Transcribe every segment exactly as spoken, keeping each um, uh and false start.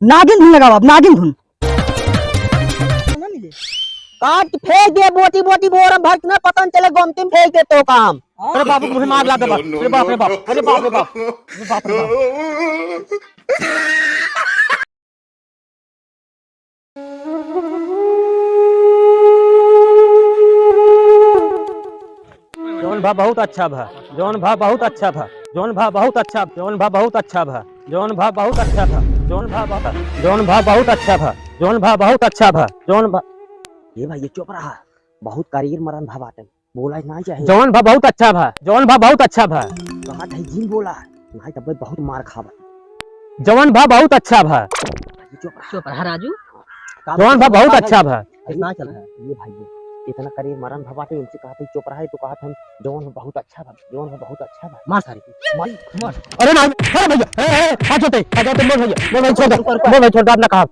नागिन धुन लगावा, अब नागिन धुन। काट के फेंक दे, बोटी बोटी बोरम भर के ना, पता न चले, गोमती में फेंक दे तो काम। अरे बाबू, मुझे मार लाग बा। अरे बाप रे बाप, अरे बाप रे बाप, अरे बाप रे बाप। जौन भा बहुत अच्छा भा, जौन भा बहुत अच्छा भा, जौन भा बहुत अच्छा, जौन भा बहुत अच्छा भा, जौन भा बहुत अच्छा भा, जौन भा बहुत, जौन भा बहुत अच्छा भा, जौन भा बहुत अच्छा भा, जौन भा। ए भाई, ये चुप रहा, बहुत करीर मरन भा बाटे। बोला ना चाहे। जौन भा बहुत अच्छा भा, जौन भा बहुत अच्छा भा। कहा था जिन बोला, नहीं तब बहुत मार खाबा। जौन भा बहुत अच्छा भा। चुप रहा। चुप रहा राजू। जौन भा बहुत अच्छा भा। अरे ना चल रहा है। ये भाई, ये इतना करीर मरन भा बाटे, इनसे कहा था चुप रहा है, तो कहा था जौन भा बहुत अच्छा भा, जौन भा बहुत अच्छा भा। मार सारे को। मार, मार। अरे ना, अरे भैया, ए, ए, हाथ छोटे, हाथ छोटे, बोल भैया, बोल भाई, छोड़ दे, रुको, रुको। बोल भाई, छोड़ दे, अपना कहा।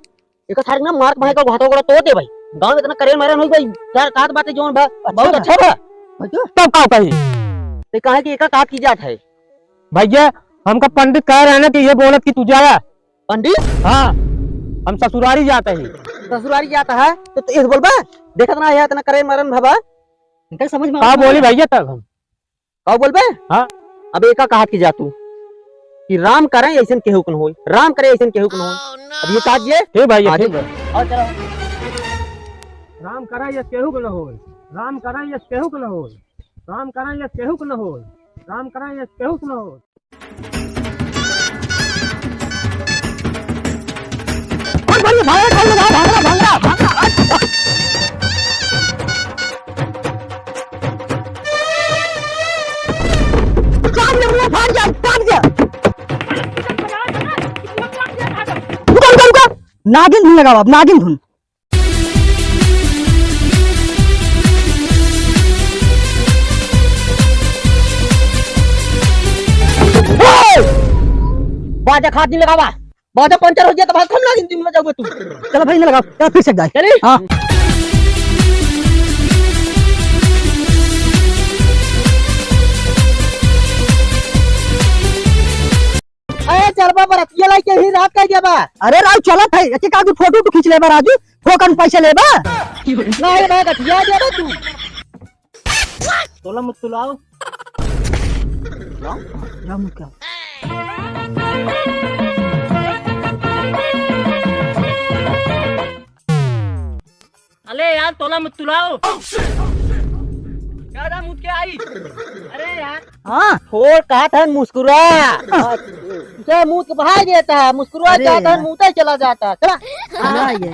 एका सारे ना मार के भाई का घाटो गोड़ा तोड़ दे भाई। गाँव में इतना करेर मरन होई भाई। यार, कहत बाटे जौन भा, बहुत अच्छा भा। अच्छा। तब का कही? ते कहे कि एका कहत की जात है? भैया, हमका पंडित कह रहे हैं ना कि ये बोलत कि तू जाया। पंडित? हाँ, हम ससुरारी जाते हैं। ससुरारी जाता है? तो, तो इस बोलबा? देखत ना है इतना करेर मरन भवा। इनका समझ में का आवत बोली नहीं। भैया तब हम? का बोलबे? हाँ। अब एका कहत की जा तू कि राम करे अइसन केहू के न होई, राम करे अइसन केहू के न होई। अब ये काट जे। ठीक भैया, हाँ, ठीक ठीक। भैया। और चलो। राम करे अइसन केहू के न होई, राम करे अइसन केहू के न होई, राम करे अइसन केहू के न होई, राम करे अइसन केहू के न होई। भाग, भाग, भाग, भाग, भाग, भाग। भाग जा, भाग जा, भाग जा। रुको, रुको, रुको। नागिन धुन लगावा, अब नागिन धुन। बाजा खाट नहीं लगावा, बाजा पंचर हो गया तो भाई हम ना दिन में जाओगे तू। चलो भाई, ना लगाओ, चलो फिर से एक दाई। चलिए। हाँ। अरे चलबा बरतिया लाई के ही रात का गया बा। अरे राव चलत है, एक एक आदमी फोटो तो खींच लेबा राजू, फोकन पैसे लेबा। नहीं रे भाई, बतिया गया बा तू। तोला मुतुलाओ। राम क्या? अरे यार, तोला मुतुलाओ। ज्यादा मुत के आई। अरे यार। हाँ। छोड़, कहा था मुस्कुरा। क्या मुत के बहाई देता है, मुस्कुरा अरे जाता है, यार। मुता ही चला जाता है। चला। हाँ, ये।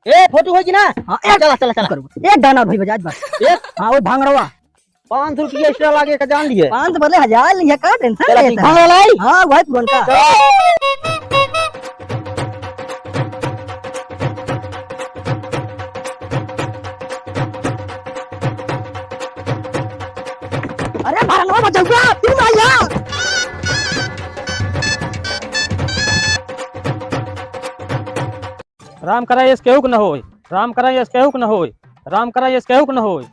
ए, फोटो होई कि ना? हाँ, एक चला, चला, चला। करो। एक दाना भाई बजाज बस। एक? हाँ, वो भांगड़वा। पाँच सौ रुपया extra लागे का जान लिए। पाँच सौ बदले हजार लिया, का tension चला, लेता ठीक। है? भांगड़ा लाई? हाँ, वही पुरनका। चला। अरे, भांगड़वा बजाऊंगा, फिर भैया। राम करा यस केहू के न होय, राम करा यस केहू के न होय, राम करा यस केहू के न होय,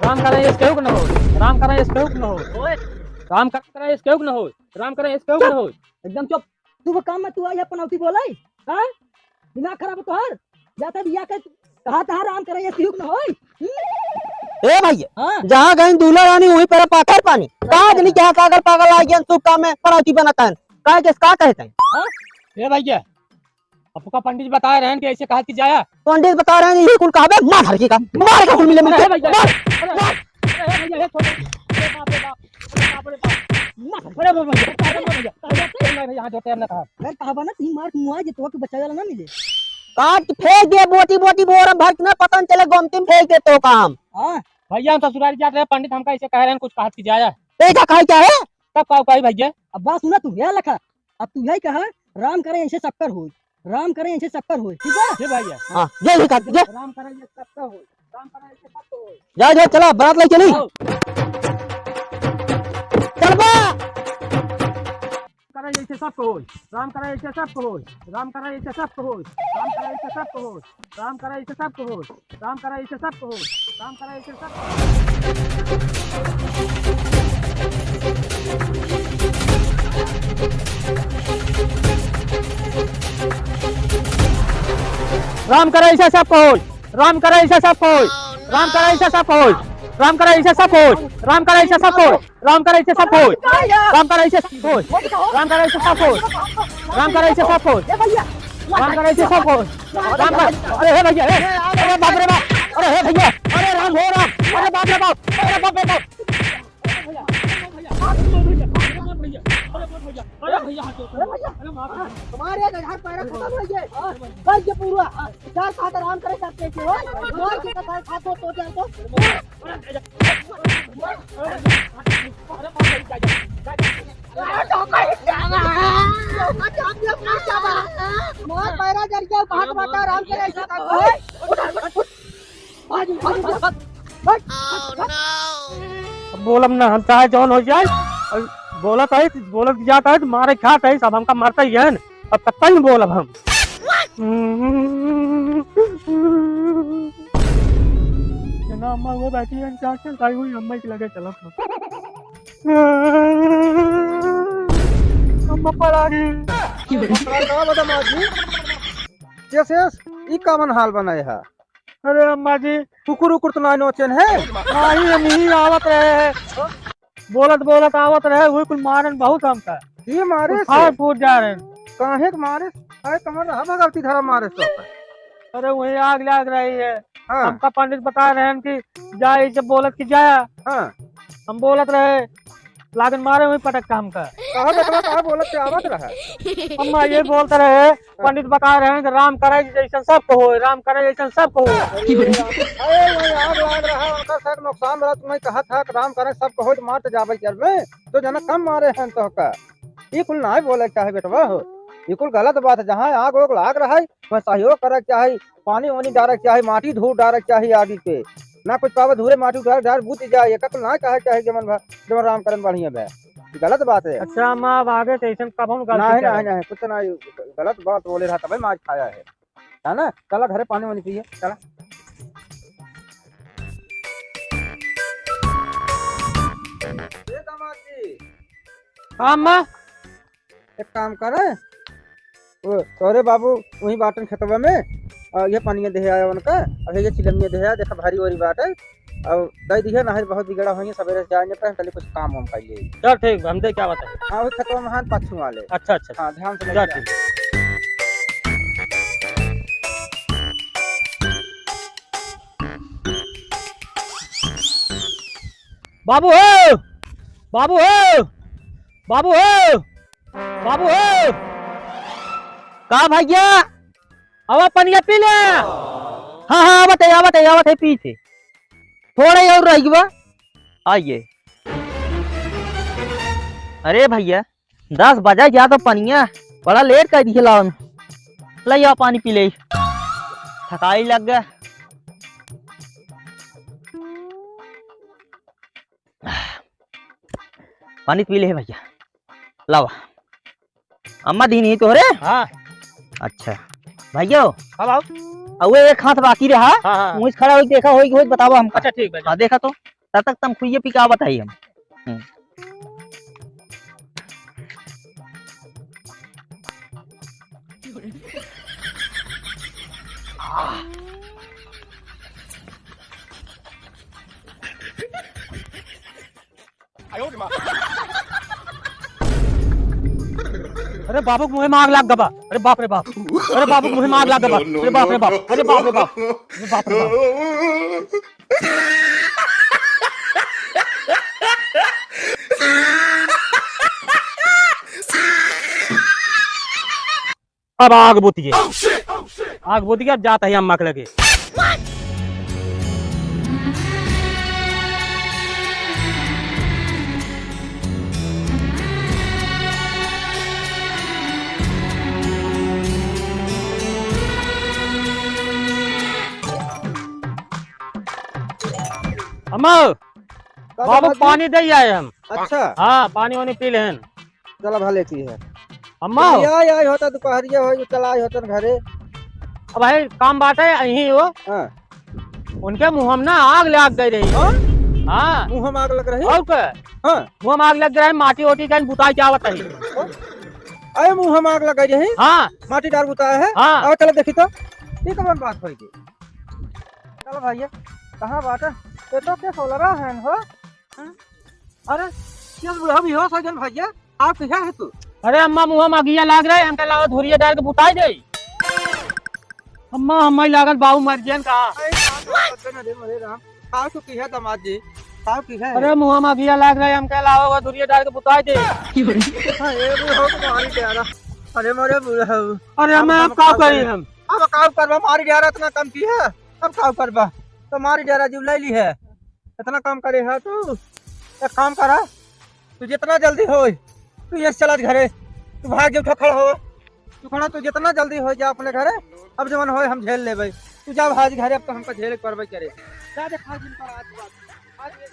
राम करा यस केहू के न होय, राम करा यस केहू के न होय, ओए। राम करा यस केहू के न होय, राम करा यस केहू के न होय। एकदम चुप। तू वो काम में तू आई है पनौती बोलाई? हाँ? दिमाग खराब है तोहार? जाता बिया के कहा तहा राम करा यस केहू के न होय। हम्म? ए भैया, हाँ। जहाँ गई दूल्हा रानी वहीं पर पाथर पानी। हाँ। कहाँ जनी क्या पागल पागल आ गया शुभ काम में पनौती बनत है। काहे के का कहते हैं? हाँ? ए भैया, आपका पंडित जी बता रहे हैं कि ऐसे कहा कि जाया। पंडित बता रहे हैं, ये कुल कहावे, मार हर की का, मार का कुल मिले मिलके, अरे भैया, मार, अरे, मार। अरे, अरे भैया, ये छोड़। अरे बाप रे बाप, अरे बाप रे बाप। मार। अरे भैया, अरे भैया, अरे भैया, यहाँ जो तैरना था। अरे कहावा ना, तीन मार मुआ जे तो के बच्चा वाला ना मिले। काट के फेंक दे, बोटी बोटी बोरम भर के ना, पता न चले, गोमती में फेंक दे तो काम। हाँ। भैया, हम ससुराल जात रहे, पंडित हमका ऐसे कह रहे हैं, कुछ कहा कि जाया। ए, का कहा क्या है? तब का उपाय भैया? अब बात सुना तू, या लखा, अब तू यही कहा, "राम करे ऐसे सबकर होय, राम करे ऐसे सबकर होय", ठीक है? जी भैया। हाँ, ये भी कर, ये। राम करे ये सबकर होय, राम करे ऐसे सबकर होय। जा, जा, चला, बारात ले चली। आओ। चल बा। करे ऐसे सबको होय, राम करे ऐसे सबको होय, राम करे ऐसे सबको होय, राम करे ऐसे सबको होय, राम करे ऐसे सबको होय, राम करे ऐसे सबको होय, राम करे ऐसे सबको होय। राम करे ऐसे सबको होय, राम करे ऐसे सबको होय, राम करे ऐसे सबको होय, राम करे ऐसे सबको होय, राम करे ऐसे सबको होय, राम करे ऐसे सबको होय, राम करे ऐसे सबको होय, राम करे ऐसे सबको होय, राम करे ऐसे सबको होय, राम करे ऐसे सबको होय, राम कर, अरे हे भैया, हे, अरे बाप रे बाप, अरे हे भैया, अरे राम हो राम, अरे बाप रे बाप, अरे बाप रे बाप। अरे भैया, अरे भैया, अरे भैया, अरे भैया, अरे भैया, अरे मार। हमारे तो यार पैरा खत्म हो गए। बस ये पूरा चार सात आराम करे सब कैसे हो। मार के कथा खा तो, तो जाए तो। मार पैरा जर गया, हाथ बटा आराम करे ऐसा कर। अब बोलब ना हम, चाहे जौन हो जाए। अब बोलत है, बोलत जात है, मारे खात है, सब हमका मारता ही है न। अब कतई न बोलब हम। ना अम्मा हुए बैठी है, चार चार ताई हुई अम्मा के लगे चलत है। अम्मा पर आ गई। का बता माँ जी? यस, यस, ई कामन हाल बनाए है? अरे अम्मा जी, कुकुर उकुर तो ना नोचेन है? नहीं, हम ही आवत रहे हैं। बोलत बोलत आवत रहे, वही कुल मारन बहुत हमका। ये मारे कुल से? फाड़ फूट जा रहे हैं। काहे के मारे? अरे कमर रहा भगवती धरा मारे से। अरे वही आग लाग रही है। हाँ। हमका पंडित बता रहे हैं कि जा, ऐसे बोलत कि जाया। हाँ। हम बोलत रहे, लागन मारे वही पटक का हमका। कहा बेटवा, कहा बोलत के आवत रहा? अम्मा ये बोलत रहे, पंडित बता रहे हैं कि राम करे जैसन सबको होय, राम करे जैसन सबको होय। अरे, वही आग लाग रहा, उनका सब नुकसान रहा, तुम्हें कहा था कि राम करे सबको होय, तो मार तो जाबे कर में, तो जना कम मारे हैं तो का। ये कुल नाहीं बोले के चाहे बेटवा हो, ये कुल गलत बात है। जहाँ आग ओग लाग रहा है, वहाँ सहयोग करे के चाही, पानी वानी डारे के चाही, माटी धूर डारे के चाही आगी पे, ना कुछ पावे धूरे माटी डार डार बुझ जाए, ये कुल नाहीं कहे के चाही, जमन भा-, जमन राम करन बढ़िया बा, ये गलत बात है। अच्छा, हम अब आगे से ऐसन कबहूँ गलती नाहीं, करब। नाहीं, नाहीं, कुछ नाहीं, गलत बात बोले रहा, तबे मार खाया है, है ना? चला घरे पानी वानी पिए, चला। ए दामाद जी। हाँ, अम्मा। एक काम करे, वो तोरे बाबू वहीं बाटन खेतवा में, और ये पनिया देहे आया उनका, अब ये चिलमिया देहे आया, देखा भारी ओरी बाटे, और दे दिहे, नाहीं बहुत बिगड़ा होइए, सवेरे से जाए नहीं पाए, हम चले कुछ काम वाम कर लिए। चल ठीक बा, हम दे क्या बताए। हाँ, वो खेतवा में हाथ पाछू वाले। अच्छा, अच्छा। हाँ, ध्यान से चल लेके आ। ठीक। बाबू हो, बाबू हो, बाबू हो, बाबू हो। का भैया? आवा पनिया पी ले। हाँ, हाँ, आवत है, आवत है, आवत है, पीछे। थोड़ा ही और रह गया। आइए। अरे भैया, दस बजा गया तो पनिया बड़ा लेट कर दिए लावन। ले आओ पानी पी ले, थकाई लग गया। पानी पी ले भैया, लावा। अम्मा दीन ही तोहरे? हाँ। अच्छा भैया। हाँ बाबू। अब वो एक हाथ बाकी रहा। हाँ, हाँ। मुझ खड़ा होई देखा होई होई बतावा हमका। अच्छा ठीक बा। हाँ देखा तो, तब तक तुम खुइये पी के आवत है हम। हम्म। अरे बाबू के मुँह में आग लाग गबा। अरे बाप रे बाप। अरे बाबू के मुँह में आग लाग गबा। अरे बाप रे बाप। अरे बाप रे बाप। अरे बाप रे बाप। अब आग बुत गए। आग बुत गए, अब जात है अम्मा के लगे। अम्मा, का बाबू दामाद जी? पानी दे आए हम। अच्छा। हाँ, पानी वानी पी लेन। चला भले की है। अम्मा हो। आई, आई होता दोपहरिया हो, चला आई होता घरे। अब भाई काम बात है, यहीं हो। हाँ। उनके मुँह में ना आग लाग गई रही। हाँ? हाँ। मुँह में आग लग रही? और क्या? हाँ। मुँह में आग लग रही, माटी ओटी कहीं बुताई के आवत है। अरे मुँह में आग लग गई रही? हाँ। माटी डार बुताया है? हाँ। आओ चलो देखी तो। ई कवन बात होई के? चल भैया, कहाँ बाटे? ये तो के सोलरा है हो? हाँ? अरे, ये बुढ़ा भी हो सजन भैया, आप किधर है तू? अरे अम्मा, मुँह में अगिया लाग रहे, हमके लावा धुरिया डाल के बुताई दे। अम्मा, हम्मा ही लागल, बाबू मर गयन का? अरे, का तो बात है ना रे, मरे राम। का तू किहे दामाद जी? का किहे? अरे मुँह में अगिया लाग रहे, हमके लावा वो धुरिया डाल के बुताई दे। हाँ, ये भी हो तुम्हारी प्यारा। अरे मोरे बुढ़ऊ। अरे अब मैं हम अब का का करी करी? हम? अब का करबा? मारी डेरा इतना कम की है, अब का करबा? तो मारी डेरा जीव ले ली है, इतना काम करे है तू। एक काम करा, तू जितना जल्दी होय, तू ये चला घरे, तू भाग जो खड़ा हो, तू खड़ा, तू जितना जल्दी हो जा अपने घरे। अब जवन होय हम झेल लेबै, तू जा भाग घरे, अब तो हमका झेले के पड़बे करे। जा देख, आज दिन पर आज बात, आज ये